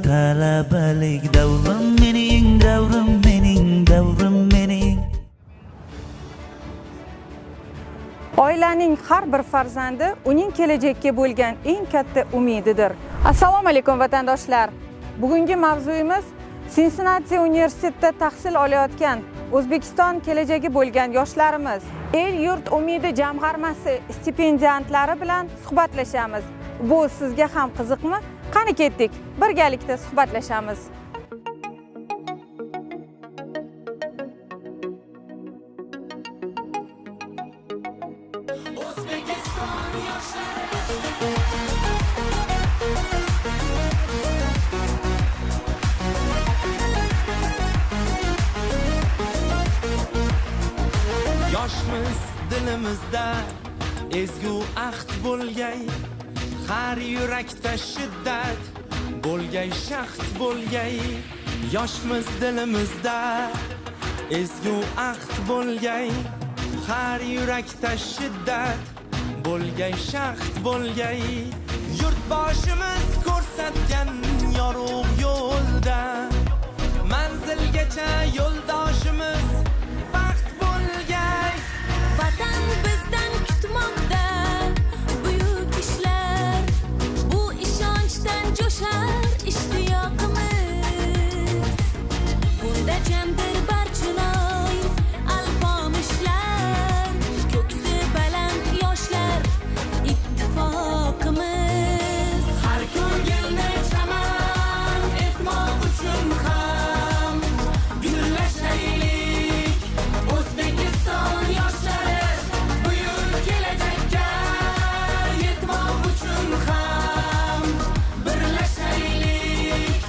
Talabalik davrim mening, davrim mening, davrim mening. Oilaning har bir farzandi uning kelajakka bo'lgan eng katta umididir. Assalomu alaykum, vatandoshlar. Bugungi mavzuyimiz Sinsinati universitetida tahsil olayotgan, O'zbekiston kelajagi bo'lgan yoshlarimiz, El yurt umidi jamg'armasi stipendiantlari bilan suhbatlashamiz. Bu sizga ham qiziqmi? Qani ketdik, birgalikda suhbatlashamiz. Yoshmiz, dilimizda ezgu ahd bo'lgay, har yurakda shiddat bo'lgay, shahd bo'lgay. Yoshmiz, dilimizda ezgu ahd bo'lgay, har yurakda shiddat bo'lgay, shahd bo'lgay. Yurtboshimiz ko'rsatgan yorug' yo'lda manzilgacha yo'ldoshimiz baxt bo'lgay. Vatan bizdan kutmoqda buyuk ishlar. Bu ishonchdan jo'shar ishtiyoqimiz. Bunda jamdir Barchinoy, Alpomishlar, ko'ksi baland yoshlar ittifoqimiz. Har ko'ngilni chaman etmoq uchun ham gullashaylik. O'zbekiston yoshlari, buyuk kelajakka yetmoq uchun ham birlashaylik.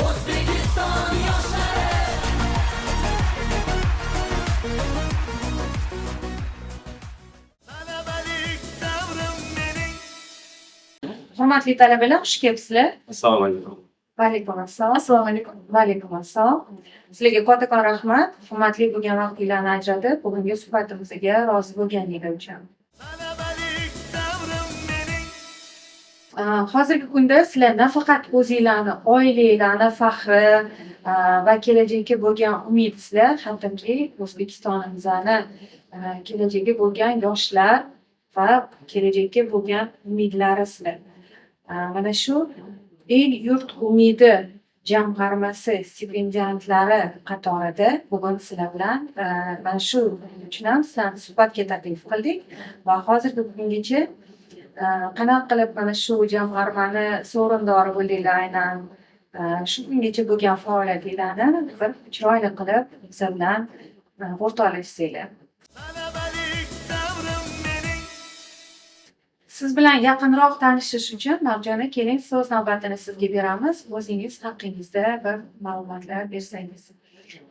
O'zbekiston yoshlari. Talabalik davrim mening. Hurmatli talabalar, xush kelibsizlar. Assalomu alaykum. Va alaykum assalom. Assalomu alaykum. Va alaykum assalom. Sizlarga kattakon rahmat. Hurmatli bo'lgan vaqtinglarni ajratib, bugungi suhbatimizga rozi bo'lganinglar uchun. Talabalik davrim mening. Hozirgi kunda sizlar nafaqat o'zinglarni oilanglarni faxri va kelajakka bo'lgan umidsizlar, hattoki O'zbekistonimizni kelajagi bo'lgan yoshlar va kelajakka bo'lgan umidlarisizlar. Mana shu El yurt umidi jamg'armasi stipendiantlari qatorida bugun sizlar bilan mana shu uchun ham sizlarni suhbatga taklif qildik va hozirgi kungacha qanaqa qilib mana shu jamg'armani sovrindori bo'ldinglar, aynan shu kungacha bo'lgan faoliyatinglarni bir chiroyli qilib biz bilan o'rtoqlashsanglar. Talabalik davrim mening. Siz bilan yaqinroq tanishish uchun, Marjona, keling, so'z navbatini sizga beramiz. O'zingiz haqingizda bir ma'lumotlar bersangiz.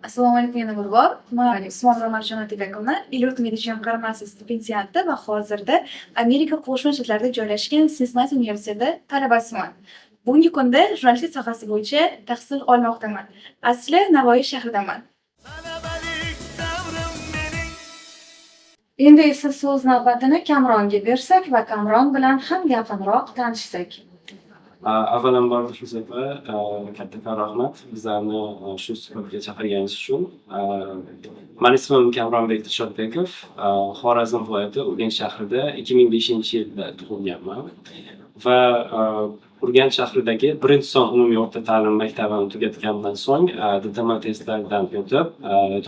Assalomu alaykum yana bir bor. Man Usmonova Marjona Otabekovna, El yurt umidi jamg'armasi stipendianti va hozirda Amerika Qo'shma Shtatlarida joylashgan Sinsinati universiteti talabasiman. Bugungi kunda jurnalistik sohasi bo'yicha tahsil olmoqdaman. Asli Navoiy shahridaman. Talabalik davrim mening. Endi esa so'z navbatini Kamronga bersak va Kamron bilan ham yaqinroq tanishsak. Avvalambor, Dilfuza opa, kattakon rahmat bizlarni shu suhbatga chaqirganingiz uchun. Mani ismim Kamronbek Dilshodbekov. Xorazm viloyati Urganch shahrida 2005-yilda tug'ilganman va Urganch shahridagi birinchi son umumiy o'rta ta'lim maktabini tugatgandan so'ng DTM testlaridan o'tib,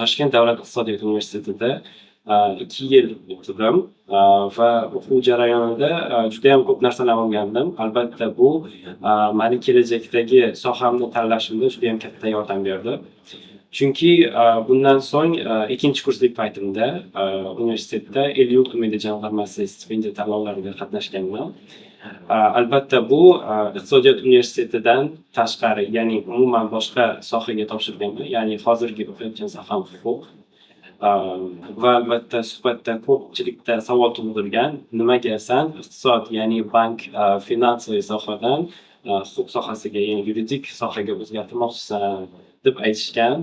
Toshkent davlat iqtisodiyot universitetida 2 yil o'qidim va o'quv jarayonida judayam ko'p narsalar o'rgandim. Albatta, bu mani kelajakdagi sohamni tanlashimda judayam katta yordam berdi. Chunki bundan so'ng ikkinchi kurslik paytimda universitetda El yurt umidi jamg'armasi stipendiya tanlovlarida qatnashganman. Albatta, bu iqtisodiyot universitetidan tashqari, ya'ni umuman boshqa sohaga topshirganman. Ya'ni hozirgi o'qiyotgan soham huquq. Va albatta, suhbatda ko'pchilikda savol tug'dirgan: nimaga san iqtisod, ya'ni bank, финансовый sohadan huquq sohasiga, ya'ni yuridik sohaga o'zgartirmoqchisan, deb aytishgan.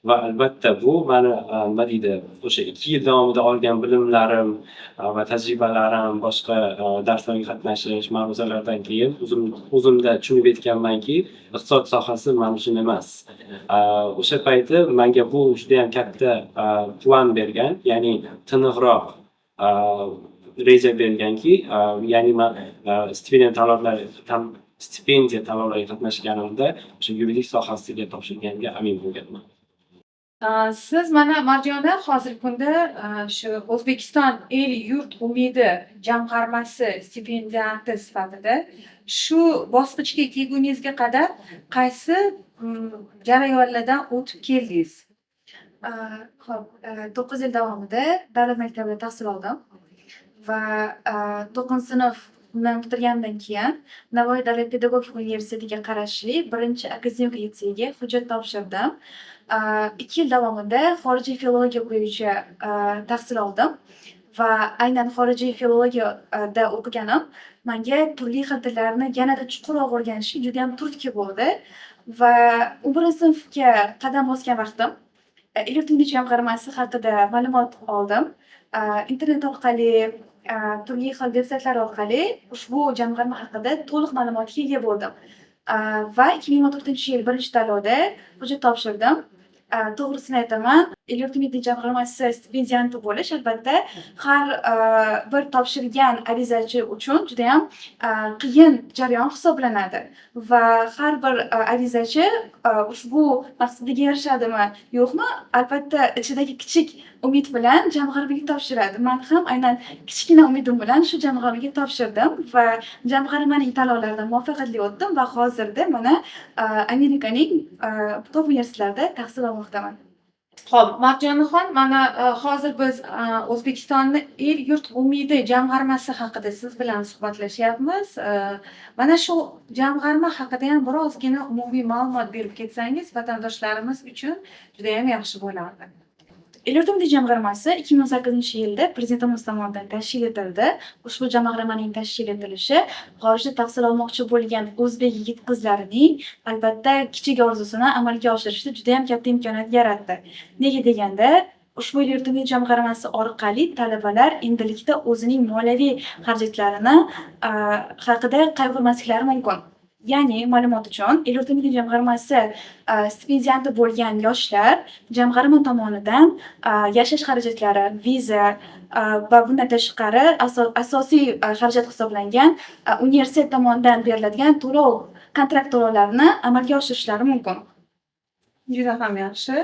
Va albatta, bu mani, nima deydi, o'sha 2 yil davomida olgan bilimlarim va tajribalarim, boshqa darslarga qatnashish, ma'ruzalardan keyin o'zim o'zimda tushunib yetganmanki, iqtisod sohasi man uchun emas. O'sha payti manga bu judayam katta plan bergan, ya'ni tiniqroq reja berganki, ya'ni man stipendiya tanlovlariga qatnashganimda o'sha yuridik sohasiga topshirganimga amin bo'lganman. Siz mana, Marjona, hozirgi kunda shu O'zbekiston "El yurt umidi" jamg'armasi stipendiati sifatida shu bosqichga kelguningizga qadar qaysi jarayonlardan o'tib keldingiz? Ho'p, 9 yil davomida davlat maktabida tahsil oldim va to'qqizinchi sinfni bitirgandan keyin Navoiy davlat pedagogika universitetiga qarashli birinchi akademik litseyga hujjat topshirdim. 2 yil davomida xorijiy filologiya bo'yicha tahsil oldim va aynan xorijiy filologiyada o'qiganim manga turli xil tillarni yanada chuqurroq o'rganishga judayam turtki bo'ldi. Va 11 sinfga qadam bosgan vaqtim "El-yurt umidi" jamg'armasi haqida ma'lumot oldim. Internet orqali, turli xil veb-saytlar orqali ushbu jamg'arma haqida to'liq ma'lumotga ega bo'ldim. Va 2024-yil birinchi tanlovda hujjat topshirdim. To'g'risini aytaman, "El-yurt umidi" jamg'armasi stipendianti bo'lish, albatta, har bir topshirgan arizachi uchun judayam qiyin jarayon hisoblanadi va har bir arizachi ushbu maqsadiga erishadimi, yo'qmi, albatta, ichidagi kichik umid bilan jamg'armaga topshiradi. Man ham aynan kichkina umidim bilan shu jamg'armaga topshirdim va jamg'armaning tanlovlaridan muvaffaqiyatli o'tdim va hozirda mana Amerikaning top universitetlarida tahsil olmoqdaman. Xo'p, Marjonaxon, mana hozir biz O'zbekistonni "El yurt umidi" jamg'armasi haqida siz bilan suhbatlashyapmiz. Mana shu jamg'arma haqida ham birozgina umumiy ma'lumot berib ketsangiz, vatandoshlarimiz uchun judayam yaxshi bo'lardi. "El-yurt umidi" jamg'armasi 2018-yilda prezidentimiz tomonidan tashkil etildi. Ushbu jamg'armaning tashkil etilishi xorijda tahsil olmoqchi bo'lgan o'zbek yigit-qizlarining, albatta, kichik orzusini amalga oshirishda judayam katta imkoniyat yaratdi. Nega deganda, ushbu "El-yurt umidi" jamg'armasi orqali talabalar endilikda o'zining moliyaviy xarajatlarini haqida qayg'urmasliklari mumkin. Ya'ni, ma'lumot uchun, "El-yurt umidi" jamg'armasi stipendianti bo'lgan yoshlar jamg'arma tomonidan yashash xarajatlari, viza va bundan tashqari asosiy xarajat hisoblangan universitet tomonidan beriladigan to'lov, kontrakt to'lovlarini amalga oshirishlari mumkin. Juda ham yaxshi.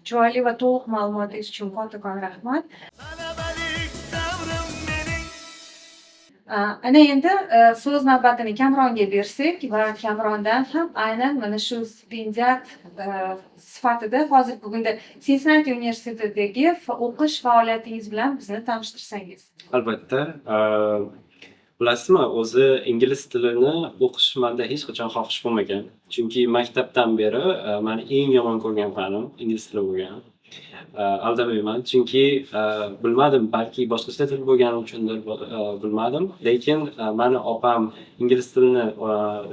Chiroyli va to'liq ma'lumotingiz uchun kattakon rahmat. Talabalik davrim mening. Ana endi so'z navbatini Kamronga bersak va Kamrondan ham aynan mana shu stipendiat sifatida hozirgi kunda Sinsinati universitetidagi o'qish faoliyatingiz bilan bizni tanishtirsangiz. Albatta. Bilasizmi, o'zi ingliz tilini o'qish manda hech qachon xohish bo'lmagan. Chunki maktabdan beri mani eng yomon ko'rgan fanim ingliz tili bo'lgan. Aldamayman, chunki bilmadim, balki boshqacha til bo'lgani uchundir, bilmadim. Lekin mani opam ingliz tilini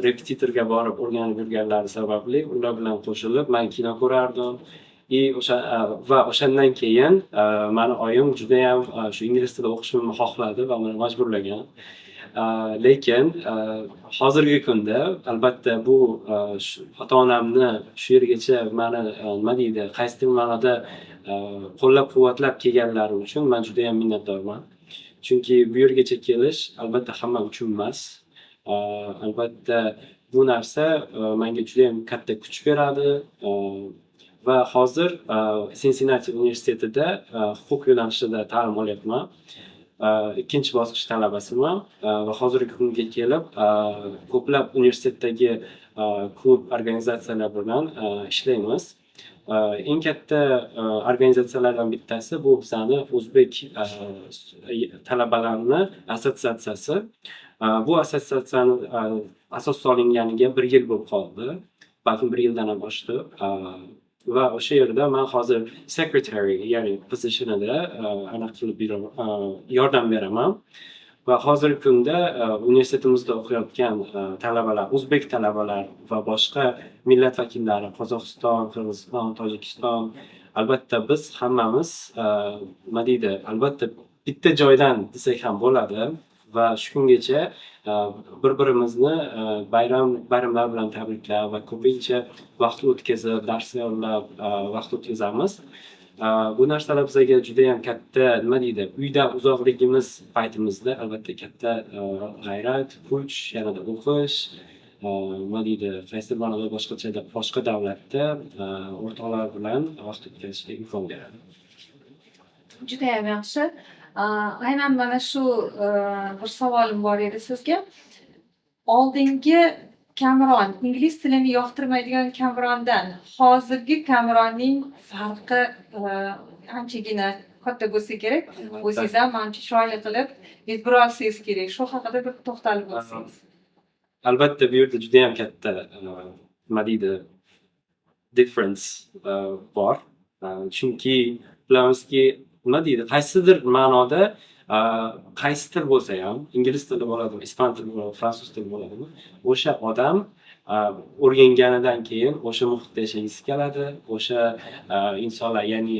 repetitorga borib o'rganib yurganlari sababli ular bilan qo'shilib man kino ko'rardim. И o'sha va o'shandan keyin mani oyim judayam shu ingliz tili o'qishimni xohladi va meni majburlagan. Lekin hozirgi kunda, albatta, bu shu ota-onamni shu yergacha mani, nima deydi, qaysidir ma'noda qo'llab-quvvatlab kelganlari uchun man judayam minnatdorman. Chunki bu yergacha kelish, albatta, hamma uchun emas. Albatta, bu narsa menga judayam katta kuch beradi. Va hozir Sinsinati universitetida huquq yo'nalishida ta'lim olyapman. Ikkinchi bosqich talabasiman va hozirgi kunga kelib ko'plab universitetdagi klub organizatsiyalar bilan ishlaymiz. Eng katta organizatsiyalardan bittasi bu bizani o'zbek talabalarni assotsiatsiyasi. Bu assotsiatsiyani asos solinganiga bir yil bo'lib qoldi. Balkim bir yildan ham oshdi. Va o'sha yerda man hozir secretary, ya'ni positionida anaqa qilib yordam beraman. Va hozirgi kunda universitetimizda o'qiyotgan talabalar, o'zbek talabalar va boshqa millat vakillari, Qozog'iston, Qirg'iziston, Tojikiston, albatta, biz hammamiz, nima deydi, albatta, bitta joydan desak ham bo'ladi va shu kungacha bir birimizni bayramlar bilan tabriklab va ko'pincha vaqt o'tkazib, dars yollab vaqt o'tkazamiz. Bu narsalar bizga judayam katta, nima deydi, uydan uzoqligimiz paytimizda, albatta, katta g'ayrat, kuch, yanada o'qish, nima deydi, qaysidir ma'noda boshqacha, boshqa davlatda o'rtoqlar bilan vaqt o'tkazishga imkon beradi. Judayam yaxshi. Aynan mana shu bir savolim bor edi sizga. Oldingi Kamron, ingliz tilini yoqtirmaydigan Kamrondan hozirgi Kamronning farqi anchagina katta bo'lsa kerak. O'zingiz ham manimcha chiroyli qilib yetkazib olsangiz kerak. Shu haqida bir to'xtalib o'tsangiz. Albatta, bu yerda judayam katta, nima deydi, difference bor. Chunki bilamizki, nima deydi, qaysidir ma'noda qaysi til bo'lsa ham, ingliz tili bo'ladimi, ispan tili bo'ladimi, fransuz tili bo'ladimi, o'sha odam o'rganganidan keyin o'sha muhitda yashagisi keladi, o'sha insonlar, ya'ni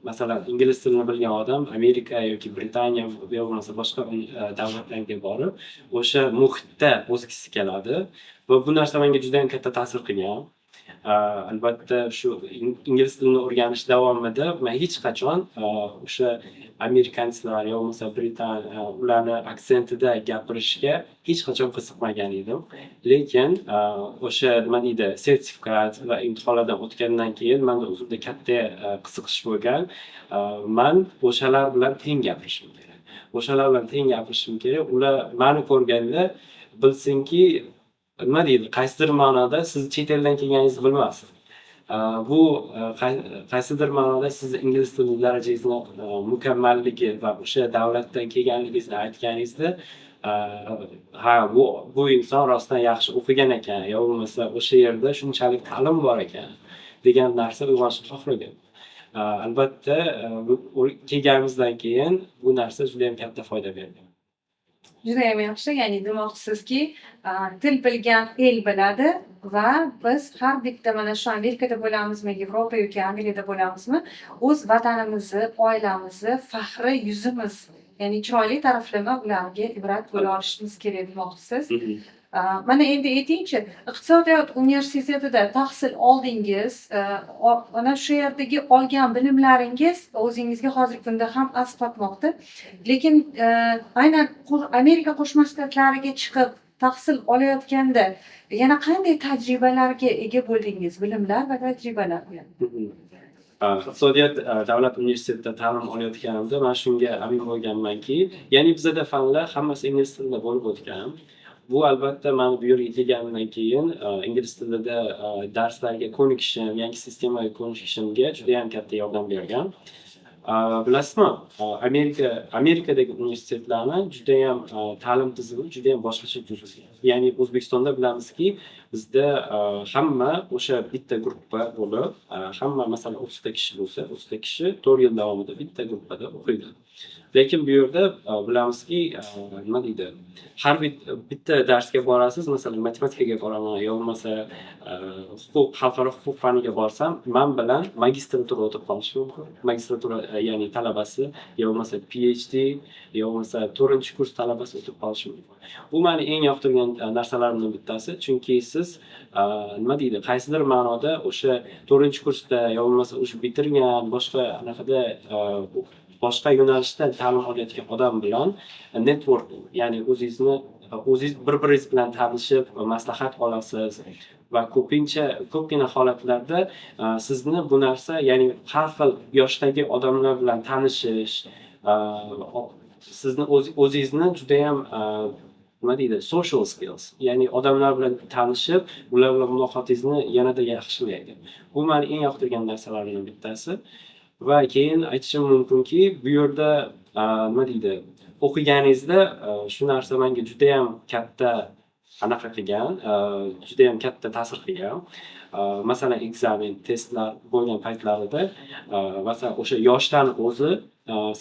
masalan, ingliz tilini bilgan odam Amerika yoki Britaniya yo bo'lmasa boshqa davlatlarga borib, o'sha muhitda o'sgisi keladi va bu narsa menga judayam katta ta'sir qilgan. Albatta, shu ingliz tilini o'rganish davomida man hech qachon o'sha американец lar yo bo'lmasa britan ularni aksentida gapirishga hech qachon qiziqmagan edim. Lekin o'sha, nima deydi, sertifikat va imtihonlardan o'tgandan keyin manda o'zimda katta qiziqish bo'lgan. Man o'shalar bilan teng gapirishim kerak. O'shalar bilan teng gapirishim kerak. Ular mani ko'rganda bilsinki, nima deydi, qaysidir ma'noda siz chet eldan kelganingizni bilmasin. Bu qaysidir ma'noda sizni ingliz tili darajangizni mukammalligi va o'sha davlatdan kelganligingizni aytganingizda, ha, bu inson rostdan yaxshi o'qigan ekan yo bo'lmasa o'sha yerda shunchalik ta'lim bor ekan degan narsa uyg'onishini xohlagan. Albatta, bu kelganimizdan keyin bu narsa judayam katta foyda bergan. Judayam yaxshi, ya'ni demoqchisizki, til bilgan el biladi va biz har bitta mana shu Amerikada bo'lamizmi, Yevropa yoki Angliyada bo'lamizmi, o'z vatanimizni, oilamizni faxri yuzimiz, ya'ni chiroyli taraflama ularga ibrat bo'la olishimiz kerak demoqchisiz. Mana endi aytingchi, iqtisodiyot universitetida tahsil oldingiz, mana shu yerdagi olgan bilimlaringiz o'zingizga hozirgi kunda ham asqatmoqda. Lekin aynan Amerika Qo'shma Shtatlariga chiqib tahsil olayotganda yana qanday tajribalarga ega bo'ldingiz, bilimlar va tajribalarga? Iqtisodiyot davlat universitetida ta'lim olayotganimda man shunga amin bo'lganmanki, ya'ni bizada fanlar hammasi ingliz tilida bo'lib o'tgan. Bu, albatta, mani bu yerga kelganimdan keyin ingliz tilida darslarga ko'nikishim, yangi sistemaga ko'nikishimga judayam katta yordam bergan. Bilasizmi, Amerikadagi universitetlarni judayam ta'lim tizimi judayam boshqacha tuzilgan. Ya'ni O'zbekistonda bilamizki, bizda hamma o'sha bitta gruppa bo'lib, hamma, masalan, 30 ta kishi bo'lsa, 30 ta kishi 4 yil davomida bitta gruppada o'qiydi. Lekin bu yerda bilamizki, nima deydi, har bitta darsga borasiz, masalan, matematikaga boraman yo bo'lmasa huquq, xalqaro huquq faniga borsam, man bilan magistratura o'tirib qolishi mumkin. Magistratura, ya'ni talabasi yo bo'lmasa PhD yo bo'lmasa to'rtinchi kurs talabasi o'tirib qolishi mumkin. Bu mani eng yoqtirgan narsalarimdan bittasi, chunki siz, nima deydi, qaysidir ma'noda o'sha to'rtinchi kursda yo bo'lmasa o'sha bitirgan, boshqa anaqada, boshqa yo'nalishda ta'lim olayotgan odam bilan network, ya'ni o'zingizni o'zingiz bir biringiz bilan tanishib, maslahat olasiz va ko'pincha, ko'pgina holatlarda sizni bu narsa, ya'ni har xil yoshdagi odamlar bilan tanishish sizni o'zingizni judayam, nima deydi, social skills, ya'ni odamlar bilan tanishib, ular bilan muloqotingizni yanada yaxshilaydi. Bu mani eng yoqtirgan narsalarimdan bittasi. Va keyin aytishim mumkinki, bu yerda, nima deydi, o'qiganingizda shu narsa menga judayam katta anaqa qilgan, judayam katta ta'sir qilgan. Masalan, экзамен, testlar bo'lgan paytlarida, masalan, o'sha yoshdan o'zi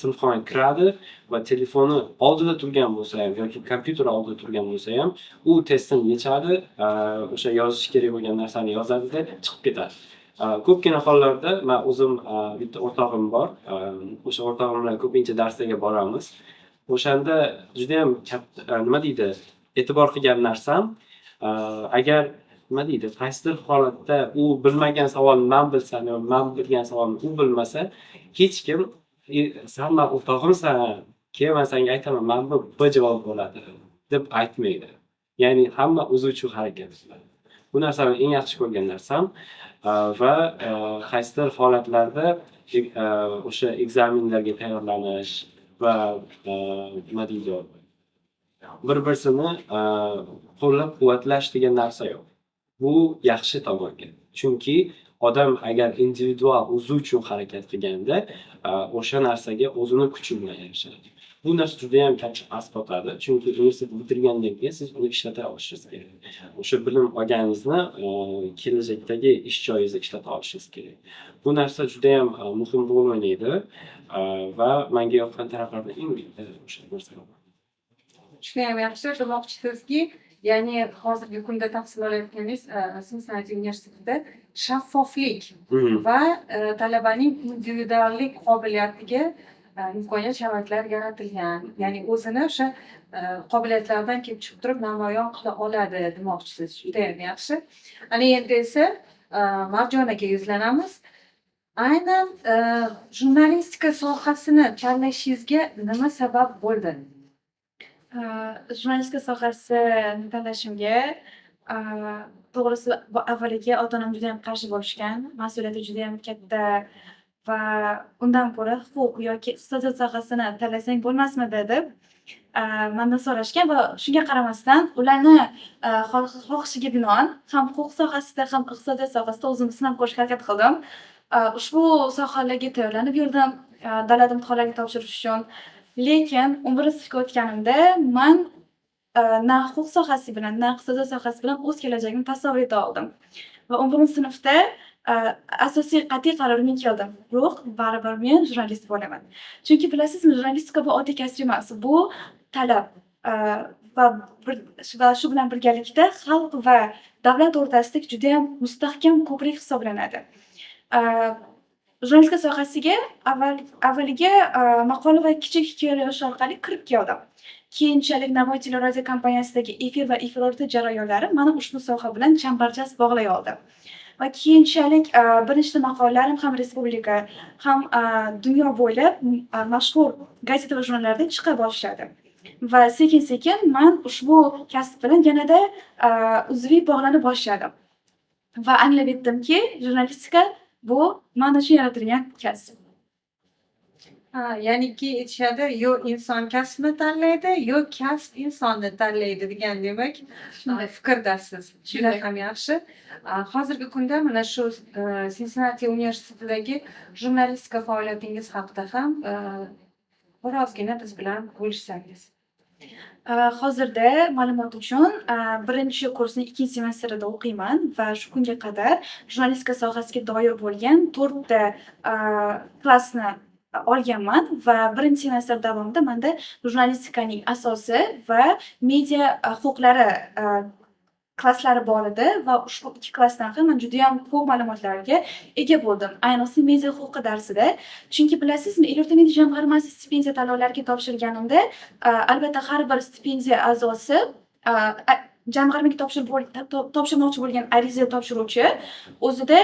Sinfxonaga kiradi va telefoni oldida turgan bo'lsa ham yoki kompyuter oldida turgan bo'lsa ham, u testini yechadi, o'sha yozishi kerak bo'lgan narsani yozadida, chiqib ketadi. Ko'pgina hollarda man o'zim, bitta o'rtog'im bor, o'sha o'rtog'im bilan ko'pincha darslarga boramiz. O'shanda judayam katta, nima deydi, e'tibor qilgan narsam, agar, nima deydi, qaysidir holatda u bilmagan savolni man bilsam yo man bilgan savolni u bilmasa, hech kim "San mani o'rtog'imsan, kel, man senga aytaman, mana bu B javob bo'ladi", deb aytmaydi. Ya'ni hamma o'zi uchun harakat qiladi. Bu narsani eng yaxshi ko'rgan narsam. Va qaysidir holatlarda o'sha экзамен larga tayyorlanish va, nima deydi, bir birsini qo'llab quvvatlash degan narsa yo'q. Bu yaxshi tomonga, chunki odam agar individual o'zi uchun harakat qilganda, o'sha narsaga o'zini kuchi bilan erishadi. Bu narsa judayam katta asqotadi, chunki universitet bitirgandan keyin siz uni ishlata olishingiz kerak. O'sha bilim olganingizni kelajakdagi ish joyingizda ishlata olishingiz kerak. Bu narsa judayam muhim rol o'ynaydi va manga yoqqan taraflaridan eng bitta o'sha narsa. Judayam yaxshi. Demoqchisizki, ya'ni hozirgi kunda tahsil olayotganingiz Sinsinati universitetida shaffoflik va talabaning individuallik qobiliyatiga imkoniyat, sharoitlar yaratilgan. Ya'ni o'zini o'sha qobiliyatlaridan kelib chiqib turib namoyon qila oladi demoqchisiz. Judayam yaxshi. Ana endi esa Marjonaga yuzlanamiz. Aynan jurnalistika sohasini tanlashingizga nima sabab bo'ldi? Jurnalistika sohasini tanlashimga, to'g'risi, bu avvaliga ota-onam judayam qarshi bo'lishgan. Mas'uliyati judayam katta va undan ko'ra huquq yoki iqtisodiyot sohasini tanlasang bo'lmasmidi deb mandan so'rashgan va shunga qaramasdan ularni xohishiga binoan ham huquq sohasida, ham iqtisodiyot sohasida o'zimni sinab ko'rishga harakat qildim. Ushbu sohalarga tayyorlanib yurdim, davlat imtihonlariga topshirish uchun. Lekin 11-sinfga o'tganimda man na huquq sohasi bilan, na iqtisodiyot sohasi bilan o'z kelajagimni tasavvur eta oldim. Va 11-sinfda asosiy qat'iy qarorimga keldim. Yo'q, baribir men jurnalist bo'laman. Chunki bilasizmi, jurnalistika bu oddiy kasb emas, bu talab va shu bilan birgalikda xalq va davlat o'rtasidagi judayam mustahkam ko'prik hisoblanadi. Jurnalistika sohasiga avvaliga maqola va kichik hikoyalar yozish orqali kirib keldim. Keyinchalik Navoiy teleradio kompaniyasidagi efir va efirorti jarayonlari mani ushbu soha bilan chambarchas bog'lay oldi. Va keyinchalik bir nechta maqolalarim ham respublika, ham dunyo bo'ylab mashhur gazeta va jurnallarda chiqa boshladi. Va sekin-sekin man ushbu kasb bilan yanada uzviy bog'lana boshladim. Va anglab yetdimki, jurnalistika bu man uchun yaratilgan kasb. Ha, ya'niki aytishadi, yo inson kasbni tanlaydi, yo kasb insonni tanlaydi degan, demak, Shunday. Fikrdasiz. Juda Shunday. ham yaxshi. Hozirgi kunda mana shu Sinsinati universitetidagi jurnalistika faoliyatingiz haqida ham birozgina biz bilan bo'lishsangiz. Hozirda ma'lumot uchun birinchi kursning ikkinchi semestrida o'qiyman va shu kunga qadar jurnalistika sohasiga doir bo'lgan to'rtta klassni olganman va birinchi semestr davomida manda jurnalistikaning asosi va media huquqlari klasslari bor edi va ushbu ikki klassdan ham man judayam ko'p ma'lumotlarga ega bo'ldim. Ayniqsa media huquqi darsida. Chunki bilasizmi, El-yurt umidi jamg'armasi stipendiya tanlovlariga topshirganimda, albatta har bir stipendiya a'zosi, jamg'armaga topshirmoqchi bo'lgan ariza topshiruvchi o'zida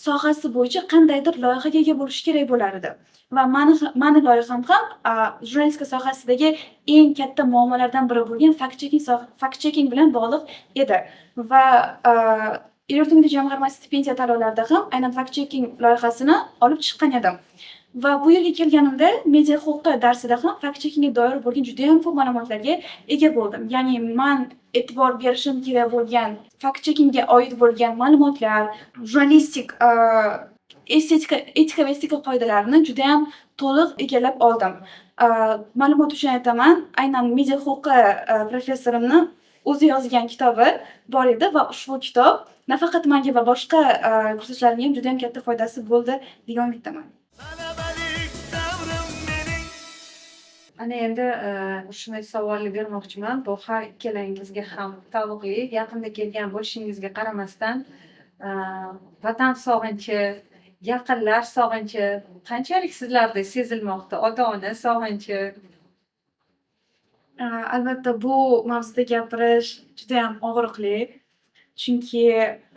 sohasi bo'yicha qandaydir loyihaga ega bo'lishi kerak bo'lar edi. Va mani loyiham ham jurnalistika sohasidagi eng katta muammolardan biri bo'lgan fact checking bilan bog'liq edi. Va El-yurt umidi jamg'armasi stipendiya tanlovlarida ham aynan fact checking loyihasini olib chiqqan edim. Va bu yerga kelganimda media huquqi darsida ham fact checkingga doir bo'lgan judayam ko'p ma'lumotlarga ega bo'ldim. Ya'ni man e'tibor berishim kerak bo'lgan fact checkingga oid bo'lgan ma'lumotlar, jurnalistik estetika, etika va estetika qoidalarini judayam to'liq egallab oldim. Ma'lumot uchun aytaman, aynan media huquqi professorimni o'zi yozgan kitobi bor edi va ushbu kitob nafaqat menga va boshqa kursdoshlarimga ham judayam katta foydasi bo'ldi degan umiddaman. Talabalik davrim mening. Ana endi shunday savolni bermoqchiman. Bu har ikkalangizga ham taalluqli. Yaqinda kelgan bo'lishingizga qaramasdan, vatan sog'inchi, yaqinlar sog'inchi qanchalik sizlarda sezilmoqda? Ota-ona sog'inchi? Albatta, bu mavzuda gapirish judayam og'riqli. Chunki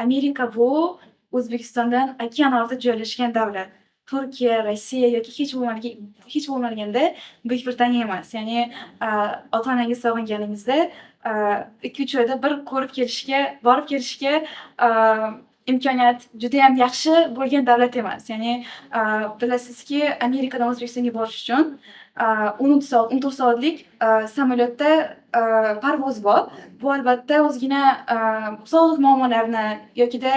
Amerika bu O'zbekistondan okean ortida joylashgan davlat. Turkiya, Rossiya yoki hech bo'lmaganda Buyuk Britaniya emas. Ya'ni ota-onangizni sog'inganingizda 2-3 oyda bir ko'rib kelishga, borib kelishga imkoniyat judayam yaxshi bo'lgan davlat emas. Ya'ni bilasizki, Amerikadan O'zbekistonga borish uchun 13 soat, 14 soatlik samolyotda parvoz bor. Bu albatta ozgina sog'liq muammolarini yokida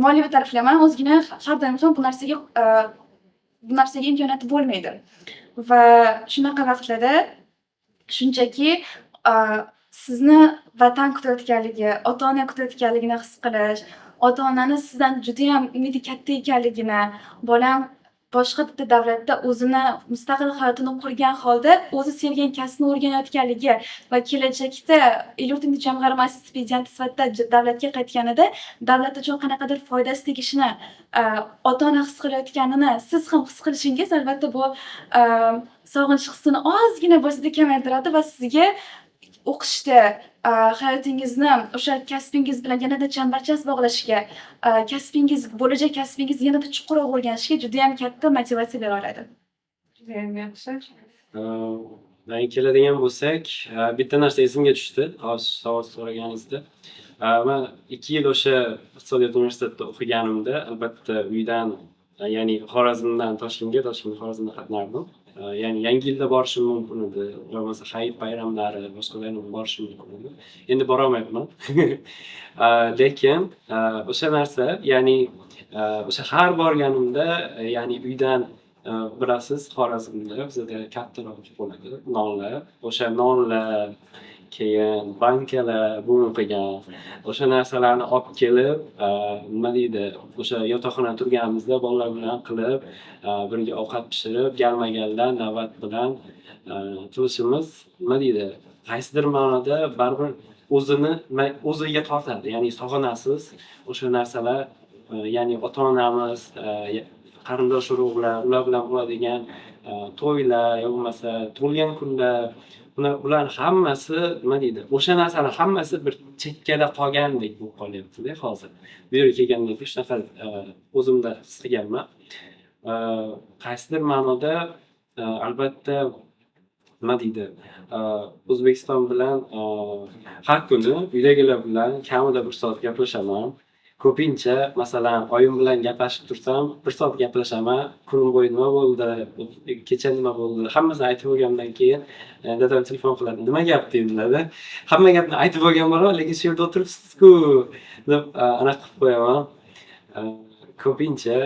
moliyaviy taraflama ozgina har doim ham bu narsaga imkoniyati bo'lmaydi. Va shunaqa vaqtlarda shunchaki sizni vatan kutayotganligi, ota-ona kutayotganligini his qilish, ota-onani sizdan judayam umidi katta ekanligini, bolam boshqa bitta davlatda o'zini mustaqil hayotini qurgan holda o'zi sevgan kasbini o'rganayotganligi va kelajakda El-yurt jamg'armasi stipendianti sifatida davlatga qaytganida davlat uchun qanaqadir foydasi tegishini ota-ona his qilayotganini siz ham his qilishingiz, albatta, bu sog'inch hissini ozgina bo'lsa-da kamaytiradi va sizga o'qishda hayotingizni o'sha kasbingiz bilan yanada chambarchas bog'lashga, kasbingiz, bo'lajak kasbingizni yanada chuqurroq o'rganishga judayam katta motivatsiya bera oladi. Judayam yaxshi. Manga keladigan bo'lsak, bitta narsa esimga tushdi hozir savol so'raganingizda. Man 2 yil o'sha iqtisodiyot universitetida o'qiganimda, albatta, uydan, ya'ni Xorazmdan Toshkentga, Toshkentdan Xorazmga qatnardim. Ya'ni Yangi yilda borishim mumkin edi, yo bo'lmasa hayit bayramlari, boshqa bayramlar borishim mumkin edi. Endi borolmayapman. Lekin o'sha narsa, ya'ni o'sha har borganimda, ya'ni uydan, bilasiz, Xorazmda bizada kattaroq bo'ladi nonlar. O'sha nonlar, keyin bankalar buvim qilgan. O'sha narsalarni olib kelib, nima deydi, o'sha yotoqxonada turganimizda bolalar bilan qilib, birga ovqat pishirib, galma-galdan navbat bilan qilishimiz, nima deydi, qaysidir ma'noda baribir o'zini o'ziga tortadi. Ya'ni sog'inasiz o'sha narsalar, ya'ni ota-onamiz, qarindosh urug'lar, ular bilan bo'ladigan to'ylar yo bo'lmasa tug'ilgan kunlar, ularni hammasi, nima deydi, o'sha narsani hammasi bir chekkada qolgandek bo'lib qolyapti-da hozir. Bu yerga kelgandan keyin shunaqa o'zimda his qilganman. Qaysidir ma'noda, albatta, nima deydi, O'zbekiston bilan har kuni uydagilar bilan kamida bir soat gaplashaman. Ko'pincha, masalan, oyim bilan gaplashib tursam, bir soat gaplashaman. Kunim bo'yi nima bo'ldi, kecha nima bo'ldi, hammasini aytib bo'lgandan keyin dadam telefon qiladi: "Nima gap?" deydilarda. Hamma gapni aytib bo'lgan bo'laman, lekin "Shu yerda o'tiribsiz-ku", deb anaqa qilib qo'yaman. Ko'pincha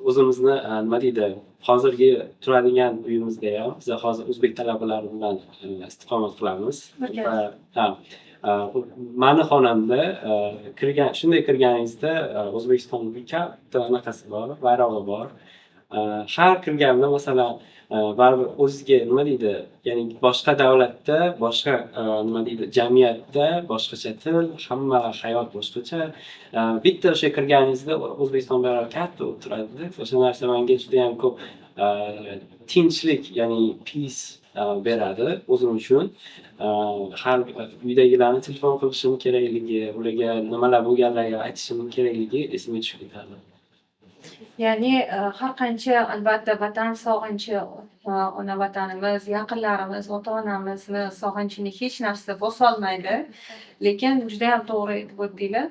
o'zimizni, nima deydi, hozirgi turadigan uyimizdayam biza hozir o'zbek talabalari bilan istiqomat qilamiz. Va ha, mani xonamda kirgan, shunday kirganingizda O'zbekistonni katta anaqasi bor, bayrog'i bor. Har kirganimda, masalan, baribir o'zizga, nima deydi, ya'ni boshqa davlatda, boshqa, nima deydi, jamiyatda boshqacha til, hamma hayot boshqacha. Bitta o'sha kirganingizda O'zbekiston bayrog'i katta bo'lib turadida. O'sha narsa menga judayam ko'p tinchlik, ya'ni peace beradi o'zim uchun. Har uydagilarni telefon qilishim kerakligi, ularga nimalar bo'lganligini aytishim kerakligi esimga tushib ketadi. Ya'ni har qancha, albatta, vatan sog'inchi, ona vatanimiz, yaqinlarimiz, ota-onamizni sog'inchini hech narsa bosolmaydi. Lekin judayam to'g'ri aytib o'tdinglar.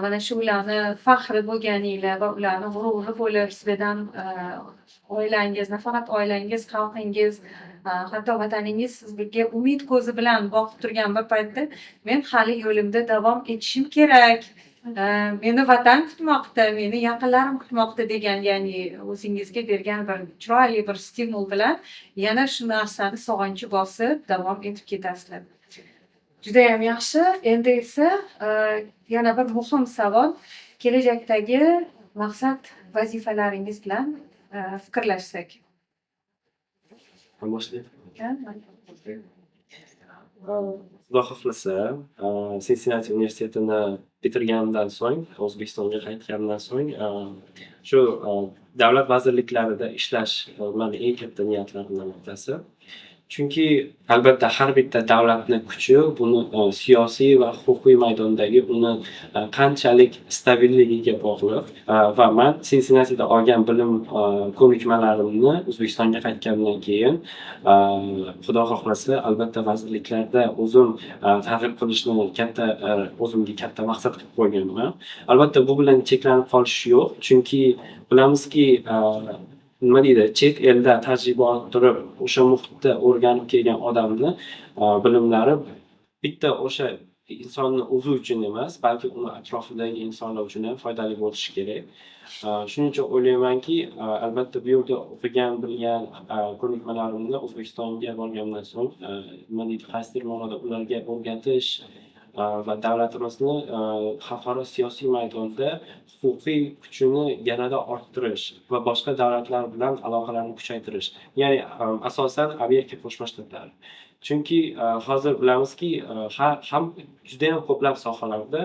Mana shu ularni faxri bo'lganinglar va ularni g'ururi bo'lib sizlardan oilangiz, nafaqat oilangiz, xalqingiz, hatto vataningiz sizga umid ko'zi bilan boqib turgan bir paytda men hali yo'limda davom etishim kerak, meni vatan kutmoqda, meni yaqinlarim kutmoqda degan, ya'ni o'zingizga bergan bir chiroyli bir stimul bilan yana shu narsani sog'inchi bosib davom etib ketasizlar. Judayam yaxshi. Endi esa yana bir muhim savol: kelajakdagi maqsad vazifalaringiz bilan fikrlashsak. Boshlaylik. Xudo xohlasa, Cincinnati universitetini bitirganimdan so'ng, O'zbekistonga qaytganimdan so'ng, shu davlat vazirliklarida ishlash mani eng katta niyatlarimdan bittasi. Chunki albatta har bitta davlatni kuchi buni siyosiy va huquqiy maydondagi uni qanchalik stabilligiga bog'liq. Va man Cincinnatida olgan bilim, ko'nikmalarimni O'zbekistonga qaytganimdan keyin, Xudo xohlasa, albatta vazirliklarda o'zim targ'ib qilishni katta o'zimga katta maqsad qilib qo'yganman. Albatta bu bilan cheklanib qolish yo'q, chunki bilamizki, nima deydi, chet elda tajriba orttirib, o'sha muhitda o'rganib kelgan odamni bilimlari bitta o'sha insonni o'zi uchun emas, balki uni atrofidagi insonlar uchun ham foydali bo'lishi kerak. Shuning uchun o'ylaymanki, albatta bu yerda o'qigan, bilgan ko'nikmalarimni O'zbekistonga borganimdan so'ng, nima deydi, qaysidir ma'noda ularga o'rgatish va davlatimizni xalqaro siyosiy maydonda huquqiy kuchini yanada orttirish va boshqa davlatlar bilan aloqalarni kuchaytirish. Ya'ni asosan Amerika Qo'shma Shtatlari. Chunki hozir bilamizki, ham judayam ko'plab sohalarda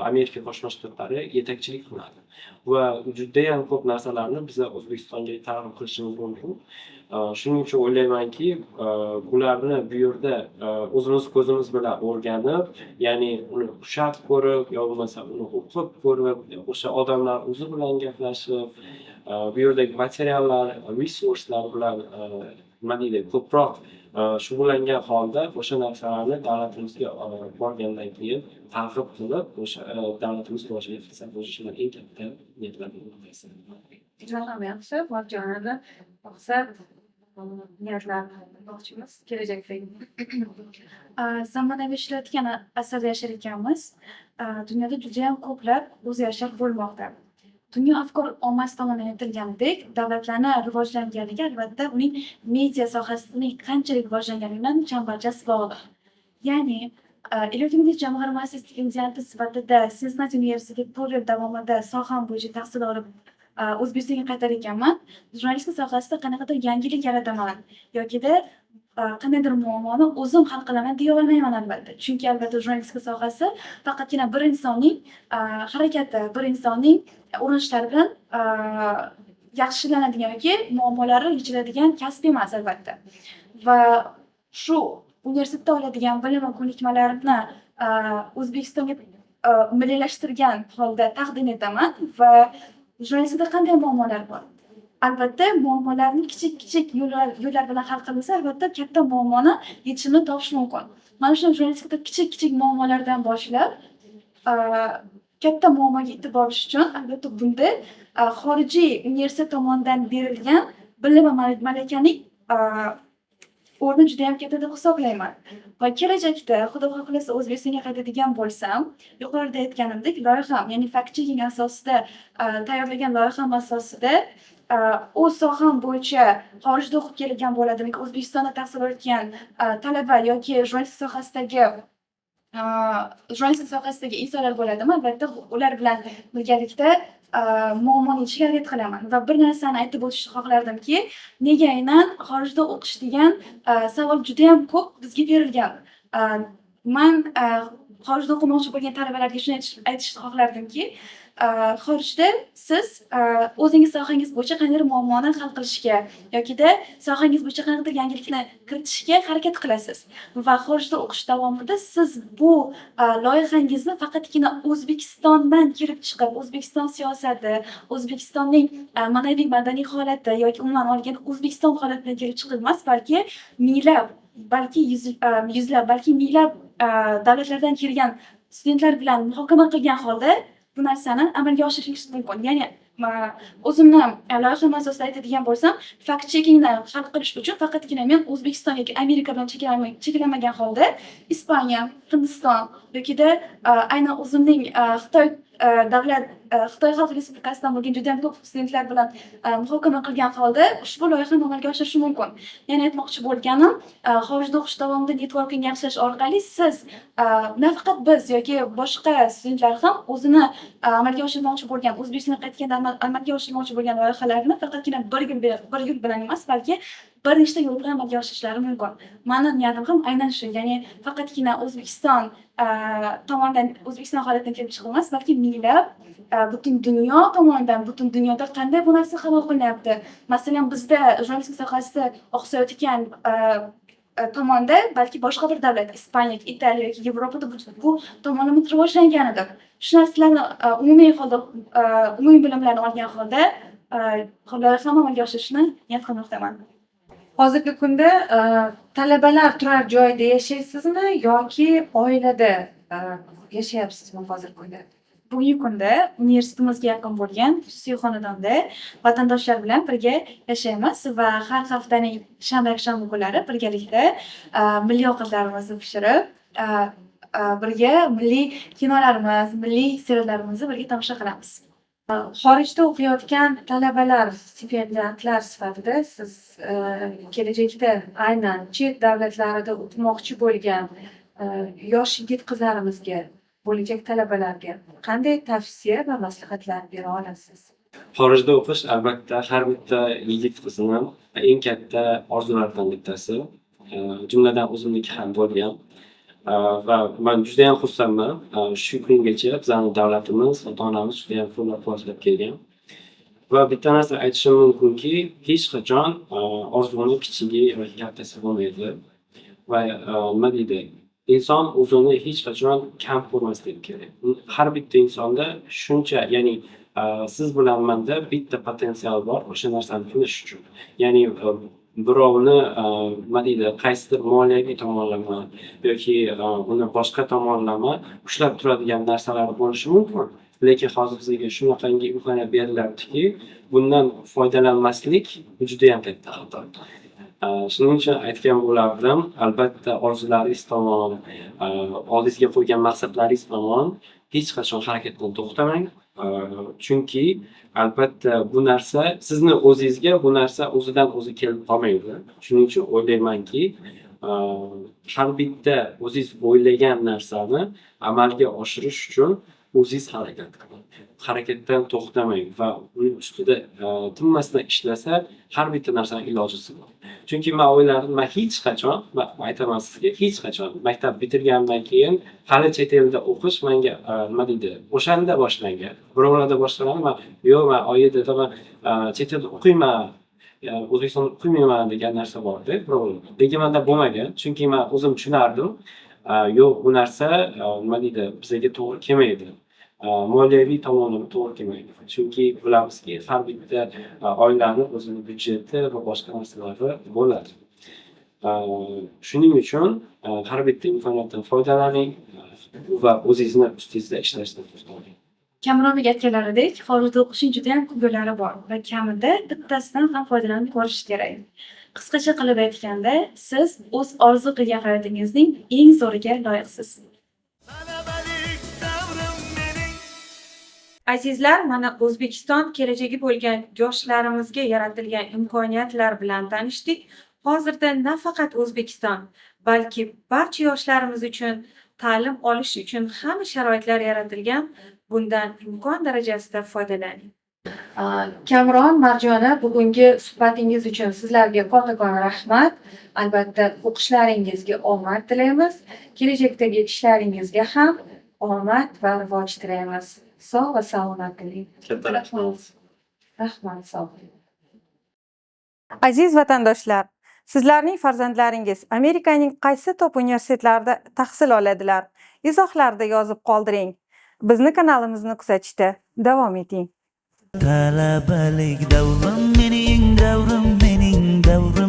Amerika Qo'shma Shtatlari yetakchilik qiladi va judayam ko'p narsalarni biza O'zbekistonga targ'ib qilishimiz mumkin. Shuning uchun o'ylaymanki, ularni bu yerda o'zimiz ko'zimiz bilan o'rganib, ya'ni uni ushlab ko'rib yo bo'lmasa uni o'qib ko'rib, o'sha odamlar o'zi bilan gaplashib, bu yerdagi materiallar, resurslar bilan, nima deydi, ko'proq shug'ullangan holda o'sha narsalarni davlatimizga borgandan keyin targ'ib qilib, o'sha davlatimiz rivojiga hissa qo'shish mani eng katta niyatlarimdan bittasi. Juda ham yaxshi. Marjonani maqsad, niyatlarini bilmoqchimiz kelajakdagi. Zamonaviy ishlayotgan asrda yashar ekanmiz, dunyoda judayam ko'plab o'zgarishlar bo'lmoqda. Dunyo afkor ommasi tomonidan aytilganidek, davlatlarni rivojlanganligi albatta uning media sohasining qanchalik rivojlanganligi bilan chambarchas bog'liq. Ya'ni El-yurt jamg'armasi stipendianti sifatida Cincinnati universiteti 4 yil davomida soham bo'yicha tahsil olib, O'zbekistonga qaytar ekanman, jurnalistika sohasida qanaqadir yangilik yarataman yokida qandaydir muammoni o'zim hal qilaman deya olmayman albatta. Chunki albatta jurnalistika sohasi faqatgina bir insonning harakati, bir insonning urinishlari bilan yaxshilanadigan yoki muammolari yechiladigan kasb emas albatta. Va shu universitetda oladigan bilim va ko'nikmalarimni O'zbekistonga milliylashtirgan holda taqdim etaman. Va jurnalistikada qanday muammolar bor? Albatta muammolarni kichik-kichik yo'llar bilan hal qilinsa, albatta katta muammoni yechimini topish mumkin. Mana shu jurnalistikada kichik-kichik muammolardan boshlab, katta muammoga yetib borish uchun albatta bunda xorijiy universitet tomonidan berilgan bilim va malakaning o'rni judayam katta deb hisoblayman. Va kelajakda, Xudo xohlasa, O'zbekistonga qaytadigan bo'lsam, yuqorida aytganimdek, loyiham, ya'ni fact checking asosida tayyorlagan loyiham asosida o'z soham bo'yicha xorijda o'qib kelgan bo'ladim yoki O'zbekistonda tahsil olayotgan talaba yoki jurnalistika sohasidagi insonlar bo'ladimi, albatta ular bilan birgalikda muammoni yechishga harakat qilaman. Va bir narsani aytib o'tishni xohlardimki, nega aynan xorijda o'qish degan savol judayam ko'p bizga berilgan. Man xorijda o'qimoqchi bo'lgan talabalarga shuni aytishni xohlardimki, xorijda siz o'zingiz sohangiz bo'yicha qandaydir muammoni hal qilishga yokida sohangiz bo'yicha qandaydir yangilikni kiritishga harakat qilasiz. Va xorijda o'qish davomida siz bu loyihangizni faqatgina O'zbekistondan kelib chiqib, O'zbekiston siyosati, O'zbekistonning ma'naviy madaniy holati yoki umuman olganda O'zbekiston holatidan kelib chiqib emas, balki minglab, balki yuzlab, balki minglab davlatlardan kelgan studentlar bilan muhokama qilgan holda bu narsani amalga oshirishingiz mumkin. Ya'ni o'zimni loyiham asosida aytadigan bo'lsam, fact checkingni hal qilish uchun faqatgina men O'zbekiston yoki Amerika bilan cheklanmagan holda Ispaniya, Hindiston yokida aynan o'zimning Xitoy davlat Xitoy Xalq Respublikasidan bo'lgan judayam ko'p studentlar bilan muhokama qilgan holda ushbu loyihani amalga oshirishim mumkin. Ya'ni aytmoqchi bo'lganim, xorijda o'qish davomida networking yaxshilash orqali siz, nafaqat biz yoki boshqa studentlar ham o'zini amalga oshirmoqchi bo'lgan, O'zbekistonga qaytganda amalga Amalga oshirmoqchi bo'lgan loyihalarni faqatgina bir yo'l bilan emas, balki bir nechta yo'l bilan amalga oshirishlari mumkin. Mani niyatim ham aynan shu, ya'ni faqatgina O'zbekiston tomonidan, O'zbekiston holatidan kelib chiqib emas, balki minglab butun dunyo tomonidan, butun dunyoda qanday bu narsa qabul qilinyapti. Masalan, bizda jurnalistika sohasi oqsayotgan tomonda, balki boshqa bir davlat, Ispaniya, Italiya yoki Yevropada bu tomonlama rivojlanganidir. Shu narsalarni umumiy holda, umumiy bilimlarni olgan holda loyihani amalga oshirishni niyat qilmoqdaman. Hozirgi kunda talabalar turar joyida yashaysizmi yoki oilada yashayapsizmi hozirgi kunda? Bugungi kunda universitetimizga yaqin bo'lgan xususiy xonadonda vatandoshlar bilan birga yashaymiz va har haftaning shanba, yakshanba kunlari birgalikda milliy ovqatlarimizni pishirib, birga milliy kinolarimiz, milliy seriallarimizni birga tomosha qilamiz. Xorijda o'qiyotgan talabalar, stipendiantlar sifatida siz kelajakda aynan chet davlatlarida o'qimoqchi bo'lgan yosh yigit qizlarimizga, bo'lajak talabalarga qanday tavsiya va maslahatlar bera olasiz? Xorijda o'qish, albatta, har bitta yigit qizni eng katta orzularidan bittasi. Jumladan o'zimniki ham bo'lgan. Va man judayam xursandman. Shu kungacha bizani davlatimiz, ota-onamiz judayam qo'llab-quvvatlab kelgan. Va bitta narsa aytishim mumkinki, hech qachon orzuni kichigi yoki kattasi bo'lmaydi. Va nima deydi, inson o'zini hech qachon kam ko'rmasligi kerak. Har bitta insonda shuncha, ya'ni siz bilan manda bitta potensial bor o'sha narsani qilish uchun. Ya'ni birovni nima deydi, qaysidir moliyaviy tomonlama yoki uni boshqa tomonlama ushlab turadigan narsalar bo'lishi mumkin. Lekin hozir bizga shunaqangi imkoniyat berilyaptiki, bundan foydalanmaslik judayam katta xato. Shuning uchun aytgan bo'lardim, albatta, orzularingiz tomon, oldingizga qo'ygan maqsadlaringiz tomon hech qachon harakatdan to'xtamang. Chunki albatta bu narsa sizni o'zingizga, bu narsa o'zidan o'zi kelib qolmaydi. Shuning uchun o'ylaymanki, har bitta o'zingiz o'ylagan narsani amalga oshirish uchun o'zingiz harakat qiling. Harakatdan to'xtamang va uning ustida tinmasdan ishlasa, har bitta narsani ilojisi bor. Chunki man o'ylardim, man hech qachon, man aytaman sizga, hech qachon maktab bitirganimdan keyin hali chet elda o'qish menga nima deydi, o'shanda boshlangan. Birovlarda boshlanadi, man yo'q, man oyi, dada, man chet elda o'qiyman, O'zbekistonda o'qimayman degan narsa borda birovlarda. Lekin manda bo'lmagan. Chunki man o'zim tushunardim. Yo'q, bu narsa nima deydi, bizga to'g'ri kelmaydi. Moliyaviy tomonlama to'g'ri kelmaydi. Chunki bilamizki, har bitta oilani o'zini byudjeti va boshqa narsalari bo'ladi. Shuning uchun har bitta imkoniyatdan foydalaning va o'zingizni ustingizda ishlashni to'xtamang. Kamronbek aytganlaridek, xorijda o'qishning judayam ko'p yo'llari bor va kamida bittasidan ham foydalanib ko'rish kerak. Qisqacha qilib aytganda, siz o'z orzu qilgan hayotingizning eng zo'riga loyiqsiz. Talabalik davrim mening. Azizlar, mana O'zbekiston kelajagi bo'lgan yoshlarimizga yaratilgan imkoniyatlar bilan tanishdik. Hozirda nafaqat O'zbekiston, balki barcha yoshlarimiz uchun ta'lim olish uchun hamma sharoitlar yaratilgan. Bundan imkon darajasida foydalaning. Kamron, Marjona, bugungi suhbatingiz uchun sizlarga kattakon rahmat. Albatta, o'qishlaringizga omad tilaymiz. Kelajakdagi ishlaringizga ham omad va rivoj tilaymiz. Sog' va salomat bo'ling. Katta rahmat. Rahmat, sog' bo'ling. Aziz vatandoshlar, sizlarning farzandlaringiz Amerikaning qaysi top universitetlarida tahsil oladilar? Izohlarda yozib qoldiring. Bizni kanalimizni kuzatishda davom eting. Talabalik davrim mening, davrim mening, davrim.